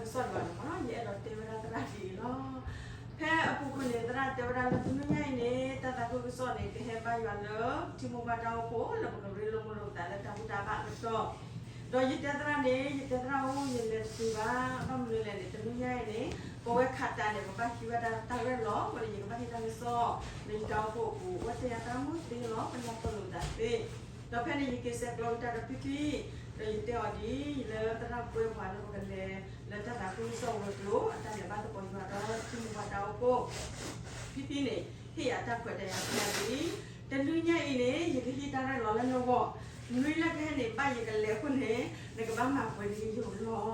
ကစၢ်ယွၤန့ၣ်မ့ၢ်နီၤ ယအဲၣ်ဒိးတဲဝဲဒၣ်သရၣ်ဒ်အံၤလီၤ. ဖဲအပူၤကွံာ်န့ၣ် သရၣ်တဲဝဲဒၣ်လၢတနွံညါအံၤန့ၣ် တၢ်သးခုကစီၣ်န့ၣ် ကဟဲဘါယွၤလၢ ထံမိၢ်ပှၢ်တၢ်အိၣ်ဖှိၣ် လၢပကရ့လိာ်မုာ်လိာ်ပသးလၢတၢ်ဘူၣ်တၢ်ဘါအကတီၢ် ဒီးယတဲသရၣ်န့ၣ် ယတဲသရၣ်အိၣ် ယလဲၤတတုၤဘၣ် ဘၣ်မနုၤလဲၣ်န့ၣ် တနွံညါအံၤန့ၣ် ပဝဲခးတးန့ၣ် ပဘၣ်ဟံးဝဲဒၣ်တၢ်ရဲၣ်လီၤ အဃိန့ၣ် ယကဘၣ်ဟ့ၣ်တၢ်ကစီၣ် လၢယတၢ်အိၣ်ဖှိၣ်အပူၤ အဝဲတဲယၤသရၣ်မုၣ်သ့လီၤ ပနၢ်ပၢၢ်လိာ်သးသ့ ဒီးဖဲန့ၣ် ယက့ၤဆဲးကျိးကတၢၢ်ဒီးဖံဖံ ဒီးယတဲအီၤဒ်အံၤ လၢသရၣ်ပှဲၤပှၤလၢပကလဲၤ လၢတၢ်သးခုကစီၣ်ဝဲၤကျိၤ အတၢ်လဲၤဘါသကိးယွၤဒီးထံမိၢ်ပှၢ်တၢ်အိၣ်ဖှိၣ် ဖံဖံန့ၣ် ဟ့ၣ်ယၤတၢ်ခွဲးတၢ်ယာ်ဖဲအံၤ တနွံညါအံၤန့ၣ် ယကဟ့ၣ်တၢ်ရဲၣ်လီၤလၢနဂီၢ် နွံလၢကဟဲန့ၣ် ဘၣ်ယကလဲၤအဃိန့ၣ် နကဘၣ်မၤပှဲၤနယိာ်လီၤ.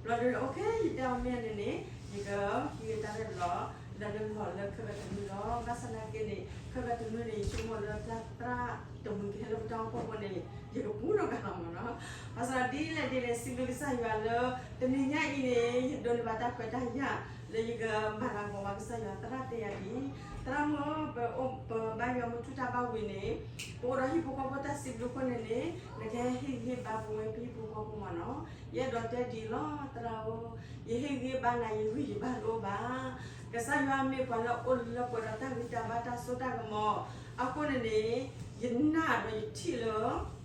ဘျီဒီး အိၣ်ခ့ ယတဲအီၤမ့ၢ်န့ၣ်န့ၣ် ယကဟ့ၣ်တၢ်ရဲၣ်လီၤ လၢနဂီၢ်လၢခဲကတနွံလီၤ. ဘၣ်ဆၣ်သနာ်က့န့ၣ် ခဲကတနွံန့ၣ် ယဆိကမိၣ်လၢတၢ်သရၣ်တမှံၤကဟဲလၢပတၢ်အိၣ်ဖှိၣ်အဃိန့ၣ် ယကပူၤထီၣ်ကၤလီၤမ့ၢ်နီၤ. ဘၣ်ဆၣ်ဒီးဒ်လဲၣ်ဒ်လဲၣ် စံးဘျုးကစၢ်ယွၤလၢ တနံၤညါအံၤန့ၣ် ယဒိးန့ၢ်ဘၣ်တၢ်ခွဲးတၢ်ယာ် လၢယကမၤလၤကပီၤဘၣ်ကစၢ်ယွၤ သရၣ်တဲယၤဒ်အံၤ သရၣ်မုၣ်ဧၢ ပအိၣ် ပဘါယွၤမုၢ်ထူၣ်တၢ်ဘၣ်ဝံၤန့ၣ် ပအိၣ်ဒီးဟံၣ်ဖိဃီဖိတၢ်စံးဘျုးအဃိန့ၣ်န့ၣ် နကဟဲဟ့ၣ်ဂံၢ်ဟ့ၣ်ဘါပဝဲပဟံၣ်ဖိဃီဖိမ့ၢ်နီၤ. ယအဲၣ်ဒိးတဲဒ်အံၤလီၤ သရၣ်ဧၢ, ယဟ့ၣ်ဂံၢ်ဟ့ၣ်ဘါနၤ ယဂံၢ်ယဘါတအိၣ်ဘၣ်. ကစၢ်ယွၤမ့ၢ်ပှၤလၢအိၣ်လၢပှဲၤဒီးတၢ်ဂံၢ်တၢ်ဘါတၢ်စိတၢ်ကမီၤ အဃိန့ၣ်န့ၣ် ယနာ်ဒီးယထံၣ်လၢ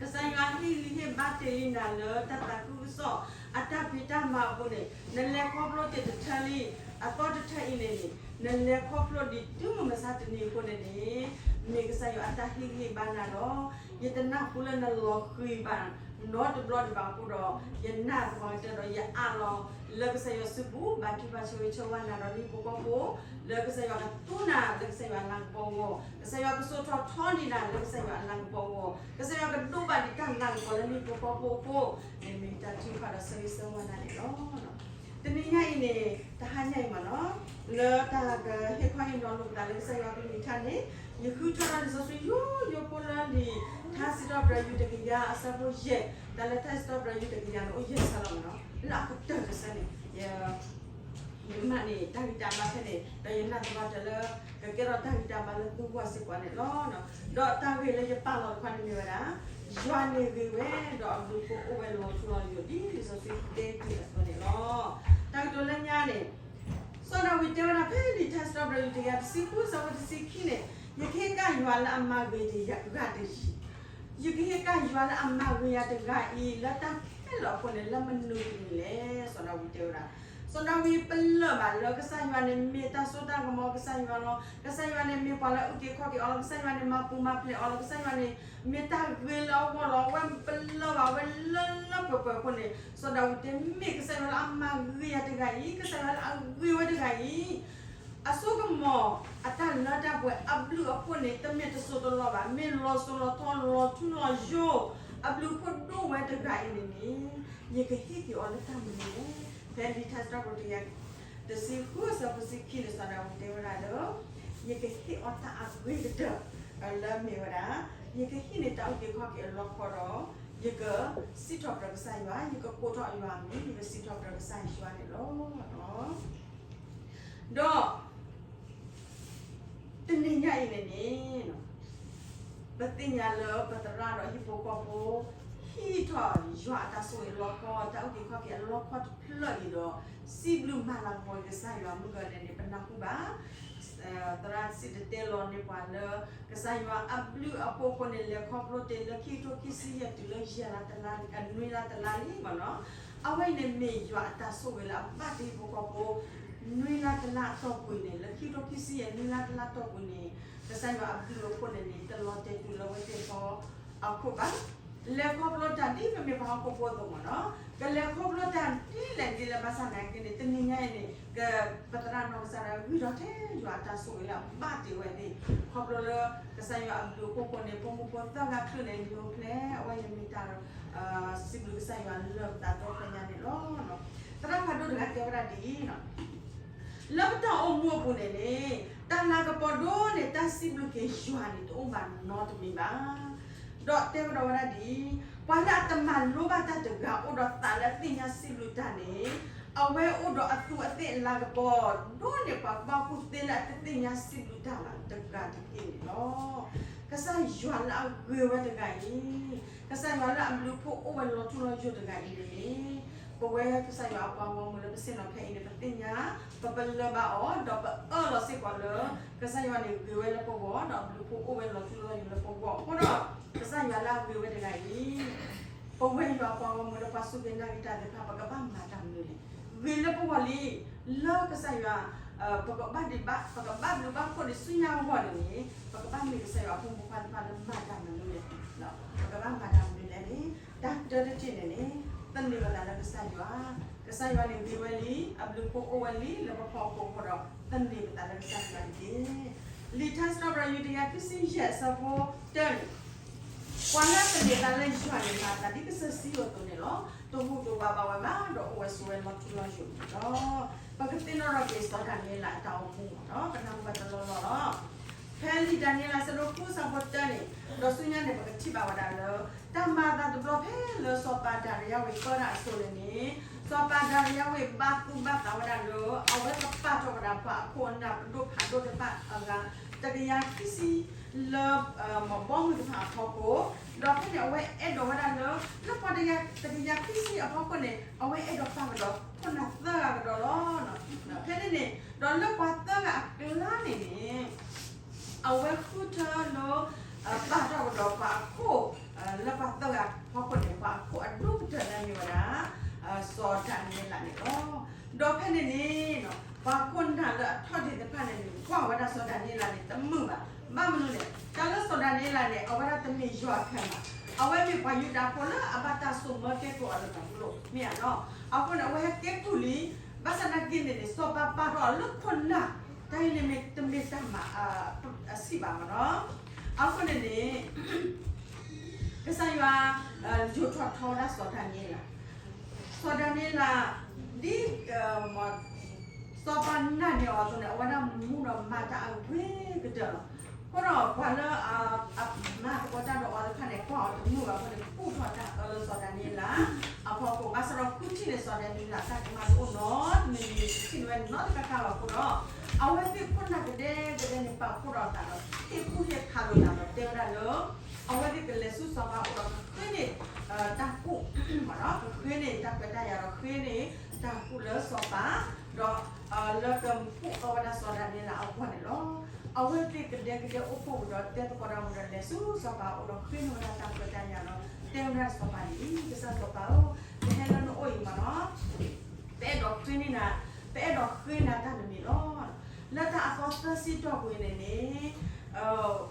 ကစၢ်ယွၤဟ့ၣ်ဂံၢ်ဟ့ၣ်ဘါတ့ၢ်လံနၤလၢတၢ်သးခုကစီၣ် အတၢ်ဖံးတၢ်မၤအပူၤန့ၣ် နလဲၤခီဖျိတ့ၢ်တထၢလံ, အသီတထၢအံၤန့ၣ်န့ၣ် နလဲၤခီဖျိဒံးတုၤမုၢ်မဆါတနံၤအဃိန့ၣ်န့ၣ် မ့ၢ်ကစၢ်ယွၤအတၢ်ဟ့ၣ်ဂံၢ်ဟ့ၣ်ဘါနၤလီၤ. ယတနၢ်ဟူလၢနလီၤဃံၤဘၣ် နီတဘျီဒံးဘၣ်အဃိဒီး ယနာ်သပှၢ်ကတၢၢ်ဒီးယအးလီၤ လၢကစၢ်ယွၤစုပူၤ ဘၣ်ထုကဖၣ်ဆၢဂ့ၤဆၢဝါနၤဒီးနဟံၣ်ဖိဃီဖိ, လၢကစၢ်ယွၤကသူနၤ လၢကစၢ်ယွၤအလၤကပီၤအဂီၢ်, ကစၢ်ယွၤကစိာ်ထီၣ်ထီန့ၢ်နၤ လၢကစၢ်ယွၤအလၤကပီၤအဂီၢ်, ကစၢ်ယွၤကဒိးဘၣ်ဒံးတၢ်လၤကပီၤလၢနဟံၣ်ဖိဃီဖိအဃိ, မ့ၢ်တၢ်ထုကဖၣ်ဒီးဆၢဂ့ၤဆၢဝါနၤန့ၣ်လီၤ. တနံၤညါအံၤန့ၣ် တဟါညါအံၤမ့ၢ်နီၤ လၢတၢ်ကဟ့ၣ်ခီဟ့ၣ်နီၤလိာ်ပသးလၢကစၢ်ယွၤကလုၢ်ကထါန့ၣ် ယဃုထၢထီၣ်လံာ်စီဆှံယိယိဖိလၢလံာ် ထါစံးထီၣ်ပတြၢၤယွၤတကယၤအဆၢဖိယဲၢ်, တၢ်လၢထါစံးထီၣ်ပတြၢၤယွၤတကယၤန့ၣ် အိၣ်ယဲၢ်ဆၢလီၤမ့ၢ်နီၤ, လၢအကတၢၢ်တဆၢန့ၣ် ယ ယကမၤန့ၢ်တၢ်ဂံၢ်တၢ်ဘါဖဲန့ၣ် ဒီးယနာ်သပှၢ်ကတၢၢ်လၢ ကကဲထီၣ်တၢ်ဂံၢ်တၢ်ဘါလၢသုဂီၢ်စ့ၢ်ကီးန့ၣ်လီၤ. ဒီးတၢ်ဂ့ၢ်လၢယပာ်လီၤတခီန့ၣ်မ့ၢ်ဝဲဒၣ် ယွၤန့ၣ်ဂ့ၤဝဲ ဒီးအဘျုးအဖှိၣ်အိၣ်ဝဲလီၤထူလီၤယိာ် ဒ်လံာ်စီဆှံတဲတ့ၢ်အသိးန့ၣ်လီၤ. တၢ်ကတိၤလၢညါန့ၣ် စီၤဒၤဝံးတဲဝဲဒၣ်ဖဲလံာ်ထါစံးထီၣ်ပတြၢၤယွၤတကယၤတဆံဃုအဆၢဖိတဆံခံန့ၣ် ယကဟ့ၣ်ကဒါယွၤလၢအမၤဂ့ၤတဂၤတယၤ ယကဟ့ၣ်ကဒါယွၤလၢအမၤဂ့ၤယၤတဂၤအံၤ လၢတၢ်ခဲလၢာ်အဃိန့ၣ် လၢမနုၤတမံၤလဲၣ် စီၤဒၤဝံးတဲဝဲဒၣ်. စီၤဒၤဝံးပလၢၢ်ဘၣ်လၢကစၢ်ယွၤန့ၣ် မ့ၢ်တၢ်စိတၢ်ကမီၤ, ကစၢ်ယွၤန့ၣ် မ့ၢ်ပှၤလၢအုၣ်က့ၤခီၣ်က့ၤအီၤလီၤ, ကစၢ်ယွၤန့ၣ် မၤပူၤမၤဖျဲးအီၤလီၤ, ကစၢ်ယွၤန့ၣ် မ့ၢ်တၢ်ဂ့ၤလၢအဂီၢ်လီၤ. အဝဲပလၢၢ်ဘၣ်ဝဲလၢလၢပှဲၤပှဲၤအဃိန့ၣ် စီၤဒၤဝံးတဲမ့ၢ် ကစၢ်ယွၤလၢအမၤဂ့ၤယၤတဂၤအံၤ, ကစၢ်ယွၤလၢအဂ့ၤဝဲတဂၤအံၤ အစိကမီၤ အတၢ်လၢတၢ်ပှဲၤ အဘျုးအဖှိၣ်န့ၣ် တမ့ၢ်တစိၢ်တလီၢ်ဘၣ်, မ့ၢ်လီၤစိၤလီၤထီ လီၤထူလီၤယိာ်, အဘျုးအဖှိၣ်ဒိၣ်ဝဲတဂၤအံၤန့ၣ်န့ၣ် ယကဟ့ၣ်က့ၤအီၤလၢတၢ်မနုၤလဲၣ်. ဖဲလံာ်ထါစံးထီၣ်ပတြၢၤတကယၤတဆံဃုအဆၢဖိတဆံခံန့ၣ် စီၤဒၤဝံးတဲဝဲဒၣ်လၢ ယကဟ့ၣ်အီၤတၢ်အဂ့ၤကတၢၢ် လၢမ့ၢ်ဝဲဒၣ် ယကဟံးန့ၢ်တၢ်အုၣ်က့ၤခီၣ်က့ၤအလီခီဒီး ယကစံးထီၣ်ပတြၢၤကစၢ်ယွၤ, ယကကိးထီၣ်ယွၤအမံၤ, ယကစံးထီၣ်ပတြၢၤကစၢ်ယွၤန့ၣ်လီၤ. ဒီး တနံၤညါအံၤန့ၣ်န့ၣ် ပသ့ၣ်ညါလၢပသရၣ်ဒီးဟံၣ်ဖိဃီဖိ ဟံးထီၣ်ယွၤအတၢ်ဆိၣ်ဂ့ၤအလီခီ, တၢ်အုၣ်က့ၤခီၣ်က့ၤအလီခီတဖျၢၣ်အံၤဒီး စံးဘျုးမၤလၤကပီၤက့ၤကစၢ်ယွၤမုၢ်ဂီၤန့ၣ်န့ၣ် ပနၢ်ဟူဘၣ် သရၣ်စံၣ်တဲၤတဲလီၤန့ၢ်ပှၤလၢ ကစၢ်ယွၤအဘျုးအဖှိၣ်အဃိန့ၣ် လဲၤခီဖျိတ့ၢ်လၢခံကထိခံဆံယဲၢ်တုၤလၢယဲၢ်လါတလါလံ, နွံလါတလါလံမ့ၢ်နီၤ. အဝဲအံၤန့ၣ်မ့ၢ်ယွၤအတၢ်ဆိၣ်ဂ့ၤလၢအဘၣ်တ့ၢ်ဟံၣ်ဖိဃီဖိ နွံလါတလါအတီၢ်ပူၤန့ၣ်, လၢခံကထိခံဆံယဲၢ်နွံလါတလါတီၢ်ပူၤန့ၣ်, ကစၢ်ယွၤအဘျုးအဖှိၣ်န့ၣ်န့ၣ် တလီၤတဲာ်တုၤလၢအဝဲသ့ၣ်အဖီခိၣ်ဘၣ်. လဲၤခီဖျိတၢ်ဒ်ပမ့ၢ်ပှၤဟီၣ်ခိၣ်ဖိအသိးမ့ၢ်နီၤ, ကလဲၤခီဖျိတၢ်ဒ်လဲၣ်ဒ်လဲၣ်ဘၣ်ဆၣ်သနာ်က့န့ၣ် တနံၤညါအံၤန့ၣ် ကပသရၣ်နီၢ်ကစၢ်ဒၣ် ဂံၢ်ထီၣ်ထဲယွၤအတၢ်ဆိၣ်ဂ့ၤလၢအဘၣ်တ့ၢ်ဝဲသ့ၣ်, ခီဖျိလၢ ကစၢ်ယွၤအဘျုးအဖှိၣ်အဃိန့ၣ် ဖိမုၣ်ဖိသၢဂၤချုးန့ၣ် ယိၤဖျဲၣ် အဝဲန့ၣ်မ့ၢ်တၢ် စံးဘျုးကစၢ်ယွၤလၢပသးဒီဖျၢၣ်ညါန့ၣ်လီၤ. သရၣ်ဖးဒိၣ်တဂၤတဲဝဲဒၣ်ဒ်အံၤ လၢပတၢ်အိၣ်မူအပူၤန့ၣ်န့ၣ် တၢ်လၤကပီၤဒိၣ်န့ၢ်တၢ်စံးဘျုးက့ၤယွၤန့ၣ် တအိၣ်ဘၣ်နီတမံၤဘၣ်. ဒီးတဲကဒီးဝဲဒၣ်ဒ်အံၤ, ပှၤလၢအတမၤလိဘၣ်တၢ်တဂၤအိၣ်ဒီးသးလၢအသ့ၣ်ညါစံးဘျုးတၢ်န့ၣ်, အဝဲအိၣ်ဒီးအသူးအသ့ၣ်အလၤကပီၤ ဒိၣ်န့ၢ်ပှၤဘၣ်ကူၣ်သ့လၢအတသ့ၣ်ညါစံးဘျုးတၢ်ဘၣ်တဂၤတက့ၢ်န့ၣ်လီၤ. ကစၢ်ယွၤလၢအဂ့ၤဝဲတဂၤအံၤ, ကစၢ်ယွၤလၢအဘျုးအဖှိၣ်အိၣ်ဝဲလီၤထူလီၤယိာ်တဂၤအံၤန့ၣ်န့ၣ် ပဝဲကစၢ်ယွၤအပှၤဂီၢ်မုၢ်လၢပဆ့ၣ်နီၤဖဲအံၤန့ၣ် ပသ့ၣ်ညါ ပပလၢၢ်ဘၣ်အီၤ ဒီးပအၢၣ်လီၤစ့ၢ်ကီးလၢ ကစၢ်ယွၤန့ၣ်ဂ့ၤဝဲလၢပဂီၢ် ဒီးအဘျုးအဖှိၣ်အိၣ်ဝဲလီၤထူလီၤယိာ်လၢပဂီၢ်အဃိဒီး ကစၢ်ယွၤလၢအဂ့ၤဝဲတဂၤအံၤ ပဝဲယွၤအပှၤဂီၢ်မုၢ်လၢပှၤစူၢ်က့ၤနာ်က့ၤတၢ်သ့ၣ်တဖၣ် ပကဘၣ်မၤတၢ်မနုၤလဲၣ်. ဂ့ၤလၢပဂီၢ်လံ လၢကစၢ်ယွၤ ပကဘၣ်ဒံးဘၣ် ပကဘၣ်ဘျုးဘၣ်ဖှိၣ်န့ၣ်ဆူညါအဂီၢ်န့ၣ်န့ၣ် ပကဘၣ်မ့ၢ်ကစၢ်ယွၤအဖိမုၣ်ဖိခွါသ့ၣ်တဖၣ်လၢမၤတၢ်မနုၤလဲၣ်. ပကဘၣ်မၤတၢ်မနုၤလဲၣ်န့ၣ် တၢ်တၢတထံၣ်န့ၣ်န့ၣ် သန့ၤပသးလၢကစၢ်ယွၤ, ကစၢ်ယွၤန့ၣ်ဂ့ၤဝဲလံ အဘျုးအဖှိၣ်အိၣ်ဝဲလံလၢပဖီခိၣ်အဃိဒီး သန့ၤပသးလၢကစၢ်ယွၤတက့ၢ်. လံာ်ထါစံးထီၣ်ပတြၢၤ ယူးတယၤ ခံဆံယဲၢ်အဆၢဖိတၢန့ၣ် ပှၤလၢအသန့ၤသးလၢယွၤန့ၣ် မၤသးဒ်ကစၢၢ်စံယိၣ်အသိးန့ၣ်လီၤ. တဟူးတဝးဘၣ်ဝဲဘၣ် ဒီးအိၣ်ဝဲဆိးဝဲလီၤထူလီၤယိာ်န့ၣ်လီၤ. ပကသ့ၣ်နီၣ်ထီၣ်က့ၤစီၤဒၤနံးယ့လးအတၢ်အိၣ်မူမ့ၢ်နီၤ ကနၢ်ဟူဘၣ်တလီၢ်လီၢ်လီၤ. ဖဲလံာ်ဒၤနံးယ့လးအဆၢဒိၣ်ဃုအဆၢဖိတၢန့ၣ် ဒီးဆူညါန့ၣ် ပကထံၣ်ဘၣ်ဝဲဒၣ်လၢ တၢ်မၤအသးတဘျီဖဲလၢစီၤပၤဒၤရံယၤဝ့ၢ်ပၢတၢ်အစိၤန့ၣ်န့ၣ် စီၤပၤဒၤရံယၤဝ့ၢ်ဘါသူဘၣ်သးဝဲဒၣ်လၢ အဝဲကပာ်ထီၣ်ဝဲဒၣ်ပှၤအခိၣ်အနၢ်ပဒိၣ်ဖးဒိၣ်တဖၣ်အဂၤ တကယၤခံဆံ လၢ မၤဘီမုၢ်တဖၣ်အဖီခိၣ်, ဒီးဖဲန့ၣ် အဝဲအဲၣ်ဒိးဝဲဒၣ်လၢ လၢပှၤတကယၤခံဆံအဖီခိၣ်န့ၣ် အဝဲအဲၣ်ဒိးပာ်ကဒီးခိၣ်နၢ်သၢဂၤကဒီးလီၤ. ဖဲန့ၣ်န့ၣ် ဒီးလၢပှၤသၢဂၤအကျါန့ၣ်န့ၣ် အဝဲဃုထၢလၢ ပာ်ထီၣ်ကဒီးပှၤအခိၣ် လၢပှၤသၢဂၤအဖီခိၣ်န့ၣ် ပှၤအခိၣ်အဒိၣ်ကတၢၢ်န့ၣ်မ့ၢ်ဝဲဒၣ် စီၤဒၤနံးယ့လးန့ၣ်လီၤ. ဒီးဖဲန့ၣ်န့ၣ် ပှၤခိၣ်နၢ်လၢအထီၣ်ဒ့ၣ်တဖၣ်န့ၣ်န့ၣ် ကွၢ်ဝဲဒၣ်စီၤဒၤနံးယ့လးန့ၣ် တမုာ်ဘၣ်. ဘၣ်မနုၤလဲၣ် တၢ်လၢစီၤဒၤနံးယ့လးန့ၣ် အဝဲဒၣ်တမ့ၢ်ယွၤခဲမး, အဝဲမ့ၢ်ပှၤယူဒၤဖိလၢအဘၣ်တၢ်ဆိၣ်မၢကဲကုၢ်အီၤလၢတၢ်ပူၤလီၤ မ့ၢ်ဧါနီၤ. အဃိန့ၣ် အဝဲဟဲကဲကုၢ်လံ, ဘၣ်ဆၣ်သနာ်က့န့ၣ်န့ၣ် စီၤပၤပာ်ထီၣ်အီၤလၢခိၣ်နၢ်, တၢ်အံၤန့ၣ်မ့ၢ်တမ့ၢ်တၢ်မၤ အဆံးဘၣ်မ့ၢ်နီၤ. အဃိန့ၣ်န့ၣ် ကစၢ်ယွၤ ယိးထီၣ်ထီဝဲဒၣ်စီၤဒၤနံးယ့လး, စီၤဒၤနံးယ့လး ဒ် စီၤပၤနာ်န့ၢ်အီၤအသိးန့ၣ် အဝဲဒၣ်မူဒီးမၤတၢ်အဂ့ၤကတၢၢ်လီၤ. အဃိဒီးပှၤလၢ အမၤသကိးတၢ်ဒီးအီၤတဖၣ်န့ၣ် ကွၢ်အီၤတမုာ်ဘၣ်အဃိန့ၣ် ကူၣ်ထီၣ်တၢ်အၢလၢစီၤဒၤနံးယ့လး အဖီခိၣ် ဘၣ်ဆၣ်ဒီးဃုထံၣ်န့ၣ် စီၤဒၤနံးယ့လးတၢ်ကမၣ်တအိၣ်နီတမံၤမံၤ တထံၣ်န့ၢ်ဝဲနီတခါခါလီၤအဃိဒီး အဝဲသ့ၣ်ခိၣ်နၢ်ကဒဲကဒဲန့ၣ် ပာ်ဖှိၣ်ထီၣ်အသးဒီး ဟ့ၣ်ကူၣ်ဟ့ၣ်ဖးလိာ်သးဒီးတဲဝဲဒၣ်လၢ အဝဲသ့ၣ်ကလဲၤဆူစီၤပၤအအိၣ်ဒီးကဃ့န့ၢ် တၢ်ကူၣ် ကဃ့န့ၢ်တၢ်ခွဲးတၢ်ယာ်ဒီးဃ့န့ၢ်တၢ်ကူၣ်လၢစီၤပၤ ဒီး လၢကကူၣ်အၢဝဲဒၣ်စီၤဒၤနံးယ့လးအဂီၢ်န့ၣ်လီၤ. အဝဲသ့ၣ်ကဒဲကဒဲအိၣ်ဖှိၣ်ဒီးတဲသကိးတၢ်ဝံၤဒီးလဲၤဆူစီၤပၤအအိၣ်ဒီးဃ့န့ၢ်ဝဲဒၣ်တၢ်ခွဲးတၢ်ယာ်ဒီး တဲဝဲဒၣ်စီၤပၤန့ၣ် ကစၢ်စီၤပၤဧၢ, ပဟဲလၢနအိၣ်အံၤမ့ၢ်နီၤ ပအဲၣ်ဒိးဃ့န့ၢ်နၤ, ပအဲၣ်ဒိးဃ့နၤတၢ်တမံၤလီၤ. လၢတၢ်အသီသၢဆံတီၢ်ပူၤအံၤန့ၣ်န့ၣ်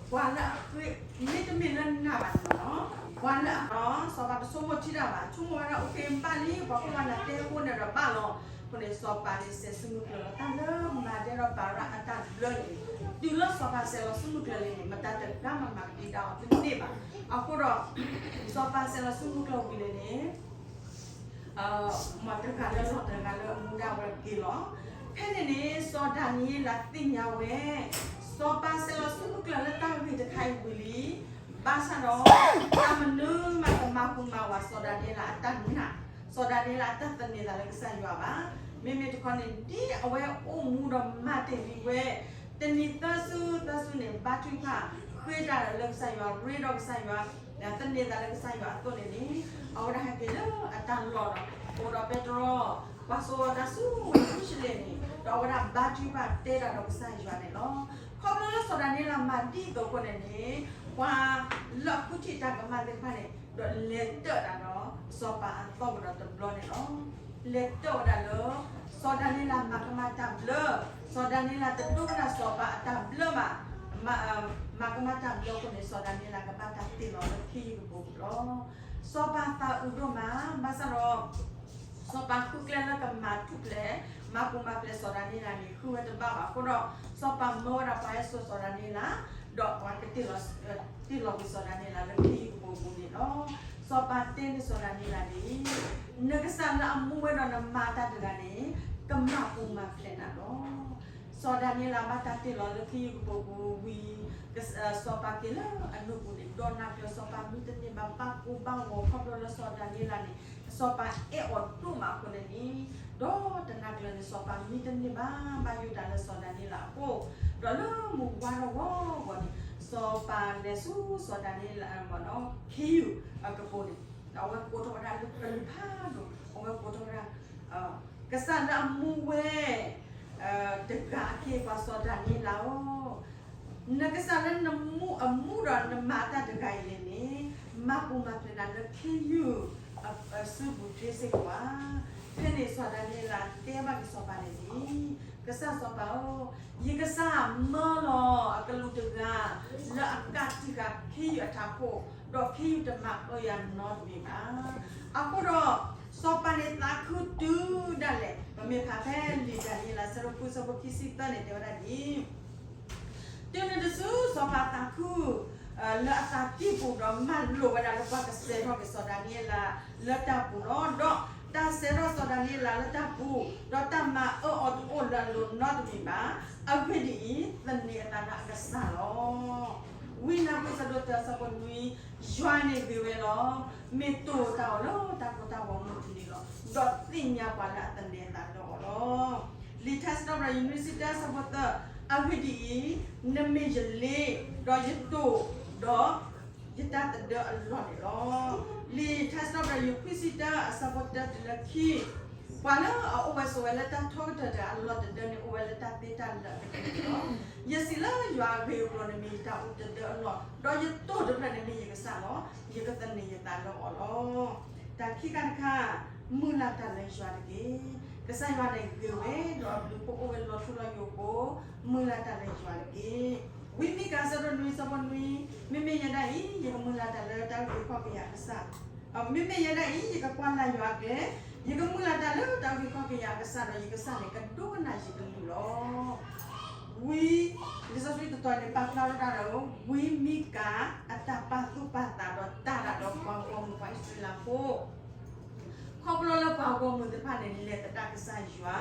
ပှၤလၢအဃ့ မ့တမ့ၢ်လၢနၤဘၣ်န့ၣ်လီၤ. ပှၤလၢအ စီၤပၤတဆိကမိၣ်ထံတၢ်ဘၣ်, ဆိကမိၣ်ဝဲဒၣ် အိၣ်က့ၤဘၣ်လံ ပှၤခိၣ်ပှၤနၢ်တဲအဃိန့ၣ်ဒီးဘၣ်လီၤ. အဃိန့ၣ် စီၤပၤန့ၣ်စဲးဆူမုၢ်ကျၢၤလီၤ. တၢ်လၢမၤဒဲဒီးဘၤရၣ်အတၢ်ဘျၢန့ၣ် တုၤလၢစီၤပၤစဲးလီၤဆူမုၢ်ကျၢၤလံန့ၣ် မတၤတဂၤမၤမၤကဒံကဒါအီၤတန့ၢ်ဘၣ်. အဃိဒီး စီၤပၤစဲးလီၤဆူမုၢ်ကျၢၤဝံၤန့ၣ်န့ၣ် မတၤတဂၤလၢလီၢ်တဂၤလၢအမူဒါဝဲက့ၤလီၤ. ဖဲန့ၣ်န့ၣ် စီၤဒၤနံးယ့လးသ့ၣ်ညါဝဲ စီၤပၤစဲးလီၤဆူမုၢ်ကျၢၤလၢတၢ်ဂ့ၢ်တခါအံၤဝံၤလံ. ဘၣ်ဆၣ်ဒီး တၢ်မနုၤမးတမၤဟူးမၤဝးစီၤဒၤနံးယ့လးအတၢ်နာ်, စီၤဒၤနံးယ့လးအတၢ်သန့ၤသးလၢကစၢ်ယွၤဘၣ်. မ့မ့ၢ်တခီန့ၣ် ဒ်အဝဲအိၣ်မူဒီးမၤတ့ၢ်လံဝဲ တနံၤသၢစုသၢစုန့ၣ် ဘါထုကဖၣ် ဃ့တၢ်ဒီးလၢကစၢ်ယွၤ ရ့ဒီးကစၢ်ယွၤ သန့ၤသးလၢကစၢ်ယွၤအသိးန့ၣ်န့ၣ် အဝဲဒၣ်ဟဲက့ၤလၢအတၢ်လီၢ်ဒီး အိၣ်ဒီးပဲတြီ ကွၢ်စိတၢ်ဆူဝ့ၢ်ယရူၤၡလ့ၣ်န့ၣ် ဒီးအဝဲဒၣ်ဘါထုကဖၣ်တဲတၢ်ဒီးကစၢ်ယွၤန့ၣ်လီၤ. ခီဖျိလၢစီၤဒၤနံးယ့လးမၤဒ်သိးအဃိန့ၣ်န့ၣ် ပှၤလၢအဃုထံၣ်တၢ်ကမၣ်သ့ၣ်တဖၣ်န့ၣ် ဒီးလဲၤတၢၢ်တၢ်ဒီးစီၤပၤအသီကဒီးတဘျီန့ၣ်လီၤ. လဲၤတၢၢ်ဝဲဒၣ်လၢ စီၤဒၤနံးယ့လးမၤကမၣ်တၢ်ဘျၢ, စီၤဒၤနံးယ့လးတဒိကနၣ်စီၤပၤအတၢ်ဘျၢဘၣ်. မၤကမၣ်တၢ်ဘျၢအဃိန့ၣ် စီၤဒၤနံးယ့လးကဘၣ်တၢ်တ့ၢ်လီၤလၢခ့ယုၢ်ကပိာ်ပူၤလီၤ. စီၤပၤသးအုးဒိၣ်မး, ဘၣ်ဆၣ်ဒီး စီၤပၤဃုကျဲလၢကမၤထူၣ်ဖျဲး မၤပူၤမၤဖျဲးစီၤဒၤနံးယ့လးန့ၣ် ဃုဝဲတဘၣ်ဘၣ်အဃိဒီး စီၤပၤမၢဝဲဒၣ်ပှၤဟဲစိာ်စီၤဒၤနံးယ့လး ဒီးပှၤကတ့ၢ်လီၤ တ့ၢ်လီၤကွံာ်စီၤဒၤနံးယ့လးလၢခ့ယုၢ်ကပိာ်ပူၤန့ၣ်လီၤ. စီၤပၤတဲန့ၢ်စီၤဒၤနံးယ့လးဒ်အံၤ, နကစၢ်လၢအမူဝဲဒီးနမၤတၢ်တဂၤန့ၣ် ကမၤပူၤမၤဖျဲးနၤလီၤ. စီၤဒၤနံးယ့လးဘၣ်တၢ်တ့ၢ်လီၤလၢခ့ယုၢ်ကပိာ်ပူၤဝံၤ စီၤပၤက့ၤလၢအနူၢ်ပူၤန့ၣ် ဒီးနၤကျၢၤစီၤပၤမံတန့ၢ်ဘၣ် ဘၣ်ကိၢ်ဘၣ်ဂီၤခီဖျိလၢစီၤဒၤနံးယ့လးန့ၣ် စီၤပၤအဲၣ်အီၤဒိၣ်မးအဃိန့ၣ်န့ၣ် ဒီးတနၤကျၢၤန့ၣ် စီၤပၤမံတန့ၢ်ဘၣ် ဘၣ်ယိၣ်တၢ်လၢစီၤဒၤနံးယ့လးအအိၣ်, ဒီးလၢမုၢ်ဝါထီၣ်ဂီၤဂီၤန့ၣ် စီၤပၤလဲၤဆူစီၤဒၤနံးယ့လး ခ့ယုၢ်အကပိာ်န့ၣ် ဒီးအဝဲကိးထီၣ်ဝဲဒၣ်လၢပျၢၤဖးဒိၣ် ဝဲကိးထီၣ်ဝဲဒၣ် ကစၢ်လၢအမူဝဲ တဂၤအခ့အပှၤစီၤဒၤနံးယ့လးဧၢ, နကစၢ်လၢနမူအမူဒီးနမၤတၢ်တဂၤအံၤန့ၣ်န့ၣ် မၤပူၤမၤဖျဲးနၤလၢခ့ယုၢ်အစုပူၤတသ့စ့ၢ်ကီးဘၣ်. ဖဲန့ၣ်စီၤဒၤနံးယ့လးတဲဘၣ်က့ၤစီၤပၤန့ၣ်ဒ်အံၤ, ကစၢ်စီၤပၤဧၢ, ယကစၢ်မၢလီၤအကလူးတဂၤ လၢအကးတံာ်ဃာ်ခ့ယုၢ်အထးခိၣ်, ဒီးခ့ယုၢ်တမၤအၢယၤနီတမံၤဘၣ်. အဃိဒီး စီၤပၤန့ၣ်သးခုတုၤဒၣ်လဲာ်, ပမ့ၢ်ဖးဖဲလံာ်ဒၤနံးယ့လး အဆၢဒိၣ်ဃု အဆၢဖိခံဆံသၢန့ၣ် တဲဝဲဒၣ်ဒ်အံၤ, တုၤနုၤတစု စီၤပၤသးခု လၢအသးကံၢ်ပူၤ ဒီးမၤလိာ်ဝဲဒၣ်လၢပှၤကစဲးထီၣ်က့ၤစီၤဒၤနံးယ့လးလၢတၢ်ပူၤလီၤ. ဒီးတၢ်စဲးထီၣ်စီၤဒၤနံးယ့လးလၢတၢ်ပူၤ, ဒီးတၢ်မၤအၢအီၤတအိၣ်လၢအလိၤနီတမံၤဘၣ်. အဂ့ၢ်ဒ်အံၤ, သန့ၤအသးလၢအကစၢ်လီၤ. ဝံနၤပူၤ အဆၢဒိၣ်တၢ အဆၢဖိနွံ, ယွၤန့ၣ်ဂ့ၤဝဲလီၤ. မ့ၢ်တိၢ်တၢ်အီၤလၢတၢ်ကိၢ်တၢ်ဂီၤမုၢ်တနံၤလီၤ. ဒီးသ့ၣ်ညါပှၤလၢအသန့ၤအသးလၢအီၤလီၤ. လံာ်ထါစံးထီၣ်ပတြၢၤ ယွၤနွံဆံတၢ အဆၢဖိသၢ, အဂ့ၢ်ဒ်အံၤ, နမ့ၢ်ယလ့, ဒီးယတိၢ်, ဒီးယတၢ်သဒၢအလီၢ်န့ၣ်လီၤ. လံာ်ထါစံးထီၣ်ပတြၢၤ ယွၤခွံဆံတၢ အဆၢဖိတၢတုၤလၢခံ, ပှၤလၢအအိၣ်ဝဲဆိးဝဲလၢတၢ်ထီကတၢၢ်တဂၤအလီၢ်တဒၢန့ၣ် အိၣ်ဝဲလၢတၢ်သ့တၢ်လၢာ်အကတၢၢ်န့ၣ်လီၤ. ယစံးလၢယွၤအဂ့ၢ်အကျိၤန့ၣ် မ့ၢ်ယတၢ်အိၣ်သဒၢအလီၢ်, ဒီးယတိၢ်တဖျၢၣ်န့ၣ်မ့ၢ်ယကစၢ်လီၤ. ယကသန့ၤယသးလၢအီၤလီၤ. တၢ်ခံခါတခါ, မုၢ်လၢ်တၢ်လၢယွၤတက့ၢ်. ကစၢ်ယွၤန့ၣ်ဂ့ၤဝဲ, ဒီးအဘျုးအဖှိၣ်အိၣ်ဝဲလီၤထူလီၤယိာ်အဃိ, မုၢ်လၢ်တၢ်လၢယွၤတက့ၢ်. ဝံမံကၤ အဆၢဒိၣ်နွံ အဆၢဖိနွံ, မ့မ့ၢ်ယဲဒၣ်အံၤ ယကမုၢ်လၢ်တၢ်လၢတၢ်အုၣ်က့ၤခီၣ်က့ၤယၤအကစၢ်, မ့မ့ၢ်ယဲဒၣ်အံၤ ယကကွၢ်လၢ်ယွၤအကျဲ, ယကမုၢ်လၢ်တၢ်လၢတၢ်အုၣ်က့ၤခီၣ်က့ၤယၤအကစၢ်ဒီး ယကစၢ်န့ၣ်ကဒိကနၣ်ယကလုၢ်လီၤ. ဝံ, လံာ်စီဆှံတတီၤန့ၣ် ပာ်ဖျါဝဲဒၣ်ဒီး ဝံမံကၤအတၢ်ပာ်သူၣ်ပာ်သးဒီးတၢ်ဒၣ်ဒီးပှၤဂီၢ်မုၢ်ပှၤအံၣ်စရ့လးဖိ ခီဖျိလၢပှၤဂီၢ်မုၢ်သ့ၣ်တဖၣ်န့ၣ် လဲၤသဒၣ်ကစၢ်ယွၤ,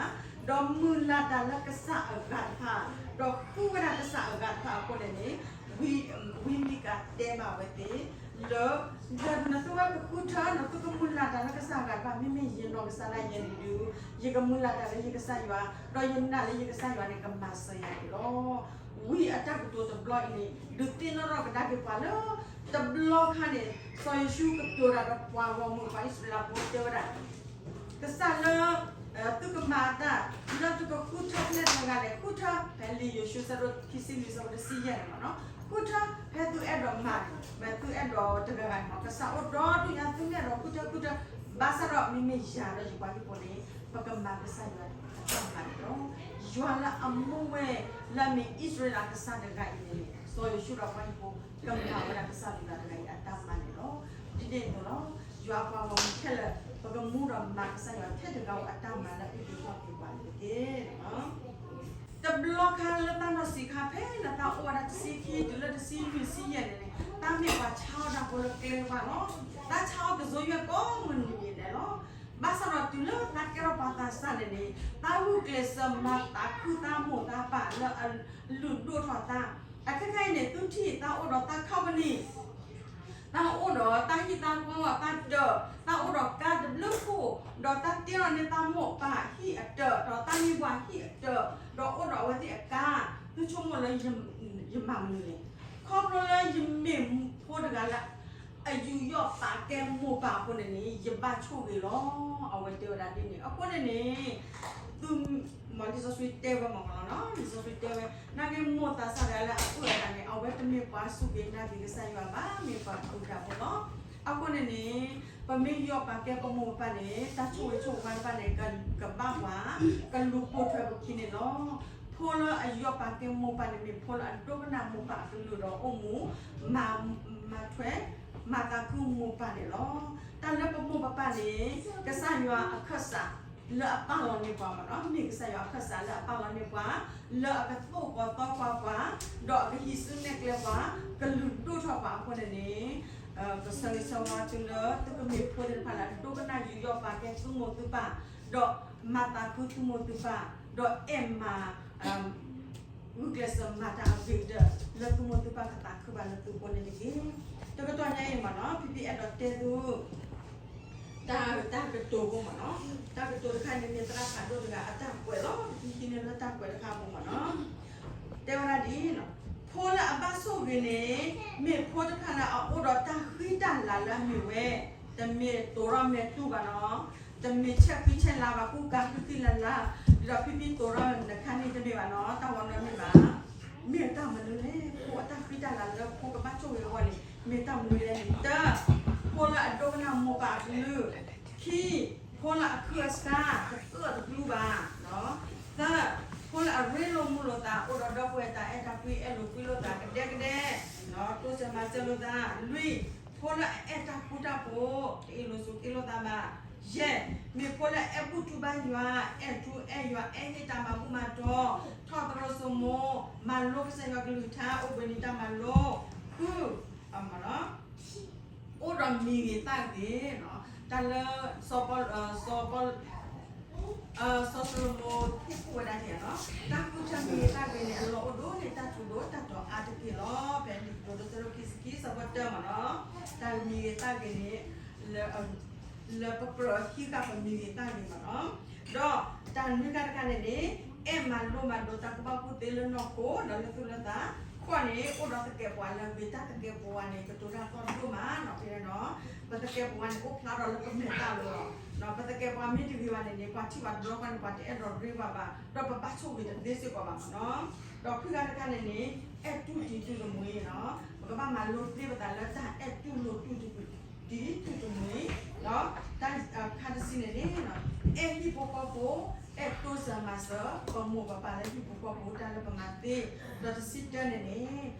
ဒီးမုၢ်လၢ်တၢ်လၢကစၢ်အဂၤတဖၣ်, ဒီးဃုဝဲဒၣ်ကစၢ်အဂၤတဖၣ်အဃိန့ၣ်န့ၣ်, ဝံမံကၤတဲဘၣ်ဝဲသ့ၣ်လၢ ဒီးနသုဝဲကဃုထၢ နသုကမုၢ်လၢ်တၢ်လၢကစၢ်အဂၤတဖၣ်, မ့မ့ၢ်ယနီၢ်ကစၢ်ဒၣ်ယဲန့ၣ်ဒုး, ယကမုၢ်လၢ်တၢ်လၢယကစၢ်ယွၤ, ဒီးယနာ်လၢယကစၢ်ယွၤန့ၣ်ကမၤစၢၤယၤန့ၣ်လီၤ. ဝံအတၢ်ကတိၤတဘျီအံၤန့ၣ် ဒုးသ့ၣ်နီၣ်ထီၣ်ကဒါက့ၤပှၤလၢ တဘျီခါန့ၣ် စီၤယိၤၡူးကတိၤတၢ်ဒီးပှၤဂီၢ်မုၢ်ပှၤအံၣ်စရ့လးဖိတဲဝဲဒၣ် ကစၢ်လၢ သုကမၤတၢ် လၢသုကဃုထၢဖဲလဲၣ်တဂၤန့ၣ် ဃုထၢဖဲလံာ်ယိၤၡူ အဆၢဒိၣ်ခံဆံလွံၢ် အဆၢဖိတဆံယဲၢ်န့ၣ်မ့ၢ်နီၤ, ဃုထၢဖဲသုအဲၣ်ဒိးမၤန့ၣ် မ့ၢ်သုအဲၣ်ဒိးတဂၤဂၤန့ၣ်မ့ၢ် ကစၢ်အိၣ်ဒီဒူၣ်ညါ သုမ့ၢ်အဲၣ်ဒိးဃုထၢဃုထၢ, ဘၣ်ဆၣ်ဒီးမ့မ့ၢ်ယၤဒီးယပှၤဟံၣ်ဖိန့ၣ် ပကမၤကစၢ်ယွၤအတၢ်မၤန့ၣ်လီၤ. ယွၤလၢအမူဝဲ လၢအမ့ၢ်အံၣ်စရ့လးကစၢ်တဂၤအံၤန့ၣ် စီၤယိၤၡူဒီးပှၤဟံၣ်ဖိ ကမၤဝဲဒၣ်ကစၢ်တဂၤတဂၤအံၤအတၢ်မၤန့ၣ်လီၤ. ဒ်န့ၣ်အသိးလီၤ, ယွၤအပှၤဂီၢ်မုၢ်ခဲလၢာ် ပကမူဒီးမၤကစၢ်ယွၤထဲတဂၤဧိၤအတၢ်မၤလၢအုၣ်က့ၤခီၣ်က့ၤပှၤန့ၣ်တက့ၢ်. တဘျီခါလၢတၢ်နီၢ်ဆံးခါဖဲလၢတၢ်အိၣ်ဝဲဒၣ်တဆံခံတုၤလၢတဆံလွံၢ်ဆံယဲၢ်န့ၣ်န့ၣ် တၢ်မ့ၢ်ပှၤဆါအီၣ်တၢ်ဖိလၢကျဲဘၣ်လီၤ. တၢ်ဆါအီၣ်ကစိယွဲၢ်ကိးမုၢ်နံၤန့ၣ်လီၤ. ဘၣ်ဆၣ်ဒီးတုၤလၢတၢ်ကဲထီၣ်ပှၤသးစၢ်န့ၣ်န့ၣ် တၢ်ဂုာ်ကျဲးစၢးမၤသးခုသးမိၢ်သးပၢ်လၢအလုၢ်ဒိၣ်ထီၣ်သး, အခဲခါအံၤန့ၣ် သုထံၣ်တၢ်အိၣ်ဒီးတၢ် company တၢ်အိၣ်ဒီးတၢ်ဟံၣ်တၢ်ဃီတၢ်ဒၢး, တၢ်အိၣ်ဒီးကါတဘျုးခိၣ်, ဒီးတၢ်တ့ထီၣ်န့ၢ်တၢ်မိၢ်ပၢ်ဟံၣ်အတၢး, ဒီးတၢ်မံပှၢ်ဟံၣ်အတၢး, ဒီးအိၣ်ဒီးအဝဲသ့ၣ်အကါ, သုဆိကမိၣ်လၢယမၤမနုၤလဲၣ်. ခီဖျိလၢယမ့ၢ်ဖိတဂၤလၢ အယူးယီၣ်ပာ်ကဲမိၢ်ပၢ်အဃိန့ၣ်န့ၣ် ယဘၣ်ဆိၣ်ဂ့ၤလီၤ. အဝဲတဲဝဲဒၣ်ဒ်န့ၣ် အဃိန့ၣ်န့ၣ် သု မ်လံာ်စီဆှံတဲဝဲမ့ၢ်နီၤ, လံာ်စီဆှံတဲဝဲ, နာ်က့မိၢ်သးစၢ်တဂၤလၢအအုၣ်အသးန့ၣ် အဝဲတမ့ၢ်ပှၤစူၢ်က့ၤနာ်က့ၤကစၢ်ယွၤဘၣ်, မ့ၢ်ပှၤကူၣ်တၢ်ဖိလီၤ. အဃိန့ၣ်န့ၣ် ပမ့ၢ်ယူးယီၣ်ပာ်ကဲပမိၢ်ပပၢ်န့ၣ် တၢ်ဆိၣ်ဂ့ၤဆိၣ်ဝါတဖၣ်န့ၣ် ကဘၣ်ပှၤ ကလူၤပိာ်ထွဲပခံန့ၣ်လီၤ. ဖိလၢအယူးယီၣ်ပာ်ကဲမိၢ်ပၢ်န့ၣ် မ့ၢ်ဖိလၢအဒိကနၣ်မိၢ်ပၢ်အကလုၢ်ဒီးအိၣ်မူ မၤ မၤထွဲ မၤသးခုမိၢ်ပၢ်န့ၣ်လီၤ. တၢ်လၢပမိၢ်ပပၢ်န့ၣ် ကစၢ်ယွၤအခၢၣ်စးလၢအပာ်လီၤန့ၢ်ပှၤမ့ၢ်နီၤ, မ့ၢ်ကစၢ်ယွၤအခၢၣ်စးလၢအပာ်လီၤန့ၢ်ပှၤ လၢအကသိၣ်ဃီၤသီကွၢ်ပှၤ ဒီးအကဟံးစုနဲၣ်ကျဲပှၤ ကလုၢ်ဒိၣ်ထီၣ်ပှၤအဃိန့ၣ်န့ၣ် ကဆၢဂ့ၤဆၢဝါသုလၢ သုကမ့ၢ်ဖိသ့ၣ်တဖၣ်လၢအဒိကနၣ်ယူးယီၣ်ပာ်ကဲသုမိၢ်သုပၢ်, ဒီးမၤသးခုသုမိၢ်သုပၢ်, ဒီးအဲၣ်မၤ ဂုာ်ကျဲးစၢးမၤတၢ်အဂ့ၤကတၢၢ် လၢသုမိၢ်သုပၢ်ကသးခုဘၣ်လၢသုဃိန့ၣ်တက့ၢ်. တကတီၢ်ညါအံၤမ့ၢ်နီၤ ဖံဖံအဲၣ်ဒိးတဲသု တၢ် တၢ်ကတိၤဖိမ့ၢ်နီၤ, တၢ်ကတိၤတခါန့ၣ်မ့ၢ်သရၣ်ဖးဒိၣ်တဂၤအတၢ်ကွဲးလီၤ. ပဟံးန့ၢ်လၢတၢ်ကွဲးတခါအပူၤမ့ၢ်နီၤ, တဲဝဲဒၣ်ဒ်အံၤ, ဖိလၢအဘၣ်ဆိၣ်ဂ့ၤန့ၣ် မ့ၢ်ဖိတဖၣ်လၢအအိၣ်ဒီးတၢ်ဃံတၢ်လၤလၢအမ့ၢ်ဝဲ, တမ့ၢ်တိၤထီၣ်မဲာ်တူၢ်ဘၣ်နီၤ, တမ့ၢ်ဆဲးဃံဆဲးလၤဘၣ် ကူကၤဃံဃံလၤလၤ, ဒီးဖံဖံတိၤထီၣ်နခါန့ၣ်တမ့ၢ်ဘၣ်နီၤ, တၢ်ဝဲနီတမ့ၢ်ဘၣ်. မ့ၢ်တၢ်မနုၤလဲၣ်, ဖိအတၢ်ဃံတၢ်လၤလၢဖိကဘၣ်ဆိၣ်ဂ့ၤအဂီၢ်န့ၣ် မ့ၢ်တၢ်မနုၤလဲၣ်န့ၣ်, တၢ, ဖိလၢအဒိကနၣ်မိၢ်ပၢ်အကလုၢ်, ခံ, ဖိလၢအခုအစါ တအၢၣ်တကျူဘၣ်, သၢ, ဖိလၢအရ့လိာ်မုာ်လိာ်သး အိၣ်ဒီးဒီပုၢ်ဝဲၢ်တၢ်အဲၣ်တၢ်ကွံ အဲၣ်လိာ်ကွံလိာ်သးကဒဲကဒဲ, တိစၢၤမၤစၢၤလိာ်သး, လွံၢ်, ဖိလၢအအဲၣ်တၢ်ဃူတၢ်ဖိး တအ့ၣ်လိာ်ဆိးက့လိာ်သးဘၣ်, ယဲၢ်, မ့ၢ်ဖိလၢအအဲၣ်ဘူၣ်ထူဘါယွၤ, အဲၣ်ထူအဲၣ်ယွၤ အဲၣ်ဟ့ၣ်တၢ်မၤဘူၣ်မၤတီၤ, ထီၣ်သရိာ်စိမိၤ, မၤလိကစၢ်ယွၤကလုၢ်ကထါ အိၣ်ဘှံးနံၤတၢ်မၤလိ, ဃု, အိၣ်ဒီးမံၤဂ့ၤသၣ်ဂ့ၤ, တၢ်လၢ စီၤပီ စီၤစလိၤမိၤဟ့ၣ်ကူၣ်ဝဲဒၣ်န့ၣ်လီၤ. တၢ်ဃုထၢမံၤဂ့ၤသၣ်ဂ့ၤန့ၣ် အလီၢ်အိၣ်ဒိၣ်န့ၢ်တၢ်ထူးဒိၣ်တၢ်တီၤအါတက့ၢ်လီၤ. ဖဲလံာ်ကတိၤဒိ အဆၢဒိၣ်ခံဆံခံ အဆၢဖိတၢမ့ၢ်နီၤ, တၢ်မံၤဂ့ၤသၣ်ဂ့ၤန့ၣ် လၢပကြၢးဟံးဃာ်ပမံၤဂ့ၤသၣ်ဂ့ၤမ့ၢ်နီၤ. ဒီးတၢ်နွံခါတခါန့ၣ်န့ၣ် အဲၣ်မၤလိမၤဒိးတၢ်ကူၣ်ဘၣ်ကူၣ်သ့လၢနီၢ်ခိဒီးလၢသူၣ်လၢသး, ဃိးန့ၣ် အိၣ်ဒီးသကဲးပဝးလၢဂ့ၤတၢ်သကဲးပဝးန့ၣ် ကတိၤတၢ်သီၣ်ဒိၣ်မးနီၤ. ဖဲန့ၣ်ဒီး ပသကဲးပဝးန့ၣ် အိၣ်ဖျါဒီးလၢပမဲာ်သၣ်လီၤ. ပသကဲးပဝးမ့ၢ်တဂ့ၤဘၣ်န့ၣ်န့ၣ် ပှၤထံၣ်ဘၣ်တဘျီဃီန့ၣ် ပှၤတအဲၣ်ဒိးရ့ဘၣ်ဘၣ် ဒီးပဘၣ်ဆိၣ်ဂ့ၤတသ့စ့ၢ်ကီးဘၣ်မ့ၢ်နီၤ. ဒီးခွံခါတခါန့ၣ်န့ၣ် အဲၣ်တူၢ်တံၤတူၢ်တမှံၤနီၤ, ပကဘၣ်မၤလိသ့ပသးလၢတၢ်အဲၣ်တူၢ်လိာ်တူၢ်တံၤတူၢ်တမှံၤ, ဒီးတၢ်ခါတဆံန့ၣ်န့ၣ် အဲၣ်ဟံၣ်ဖိဃီဖိ, အဲၣ်တိစၢၤမၤစၢၤ ပမိၢ်ပပၢ်လၢဟံၣ်ဖိဃီဖိတၢ်လၢပမၤသ့, ဒီးတဆံတၢန့ၣ်န့ၣ်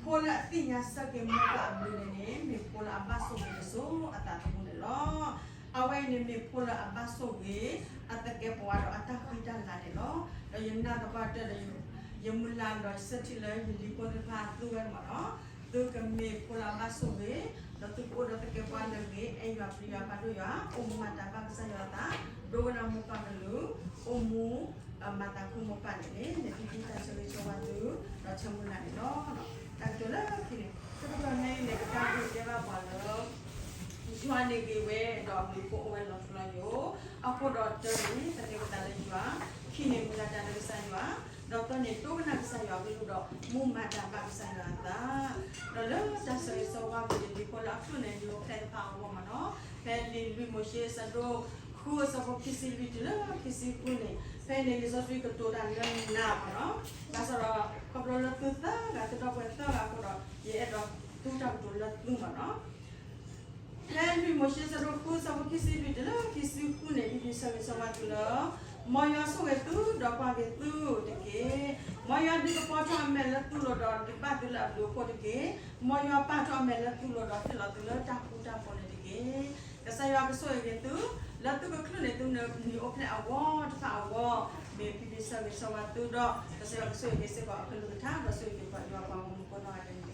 ဖိလၢအသ့ၣ်ညါဆၢက့ၤမိၢ်ပၢ်အဘျုးန့ၣ်န့ၣ် မ့ၢ်ဖိလၢအဘၣ်ဆိၣ်ဂ့ၤတစိၤအသးသမူန့ၣ်လီၤ. အဝဲအံၤန့ၣ်မ့ၢ်ဖိလၢအဘၣ်ဆိၣ်ဂ့ၤ အသကဲးပဝးဒီးအတၢ်ဃံတၢ်လၤန့ၣ်လီၤ. ဒီးယနာ်သပှၢ်တၢၢ်ဒီး ယမုၢ်လၢ်ဒီးယဆၢထံၣ်လၢယလံၤဖိသ့ၣ်တဖၣ်သူဝဲန့ၣ်မ့ၢ်နီၤ, သုကမ့ၢ်ဖိလၢအဘၣ်ဆိၣ်ဂ့ၤ, ဒီးသုကအိၣ်ဒီးသကဲးပဝးလၢအဂ့ၤ, အဲၣ်ယွၤပျံၤယွၤဖးဒိၣ်ယွၤ, အိၣ်မူမၤတၢ်ဘၣ်ကစၢ်ယွၤအသး, ဒိကနၣ်မိၢ်ပၢ်ကလုၢ်, အိၣ်မူ မၤသးခုမိၢ်ပၢ်န့ၣ်န့ၣ် န့ၣ်ဖံဖံတၢ်ဆၢဂ့ၤဆၢဝါသု ဒီးဆၢမုၢ်လၢ်န့ၣ်လီၤ. တၢ်ကတိၤလၢခံန့ၣ် တကတီၢ်ညါအံၤန့ၣ် ကစၢ်ခရံာ်တဲဘၣ်ပှၤလၢ ယွၤန့ၣ်ဂ့ၤဝဲ ဒီးအဘျုးအဖှိၣ်အိၣ်ဝဲလီၤထူလီၤယိာ်, အဃိဒီးတၢန့ၣ် သန့ၤပသးလၢယွၤ, ခံန့ၣ် မုၢ်လၢ်တၢ်လၢကစၢ်ယွၤ, ဒီးသၢန့ၣ် ဒိကနၣ်ကစၢ်ယွၤအကလုၢ်ဒီး မူမၤတၢ်ဘၣ်ကစၢ်ယွၤအသး ဒီးလၢတၢ်ဆၢဂ့ၤဆၢဝါပူၤန့ၣ် ဒ်ဖိလၢအချုးန့ၣ် ဒ်အိၣ်ဖျဲၣ်တဖၣ်အဂီၢ်မ့ၢ်နီၤ, ဖဲလံာ်လွံၢ်မိၤၡ့အဆၢဒိၣ်ဃုအဆၢဖိခံဆံလွံၢ်တုၤလၢခံဆံဃုန့ၣ်, ဖဲန့ၣ်လံာ်စီဆှံကတိၤတၢ်လၢနၤမ့ၢ်နီၤ, ဘၣ်ဆၣ်ဒီး ခီဖျိလၢသုသၢဂၤ သုဒီပုၢ်ဝဲၢ်သၢဂၤအဃိဒီး ယအဲၣ်ဒိးသူတၢ်ကတိၤလၢသုမ့ၢ်နီၤ. ဖဲလွံၢ်မိၤၡ့အဆၢဒိၣ်ဃုအဆၢဖိခံဆံလွံၢ်တုၤလၢခံဆံဃုန့ၣ် ဒ်ဖံဖံဆၢဂ့ၤဆၢဝါသုလၢ မ်ယွၤဆိၣ်ဂ့ၤသု ဒီးကွၢ်က့ၤသုတက့ၢ်. မ်ယွၤဒုးကပီၤထီၣ်အမဲာ်လၢသုလိၤဒီး ဒုးဘၣ်သုလၢအဘျုးအဖှိၣ်တက့ၢ်. မ်ယွၤပာ်ထီၣ်အမဲာ်လၢသုလိၤဒီး ဟ့ၣ်လီၤသုလၢတၢ်ဃူတၢ်ဖိးန့ၣ်တက့ၢ်. ကစၢ်ယွၤကဆိၣ်ဂ့ၤက့ၤသု လၢသုကချုးန့ၢ်သုနံၤအိၣ်ဖျဲၣ်အဂီၢ်တဖၣ်အဂီၢ်, မ့ၢ်ဖံဖံဆၢဂ့ၤဆၢဝါသုဒီး ကစၢ်ယွၤကဆိၣ်ဂ့ၤက့ၤစ့ၢ်ကီးအကလုၢ်ကထါ ဒီးဆိၣ်ဂ့ၤက့ၤပှၤယွၤပှၤဂီၢ်မုၢ်ကိးနီၢ်ဂၤဒဲး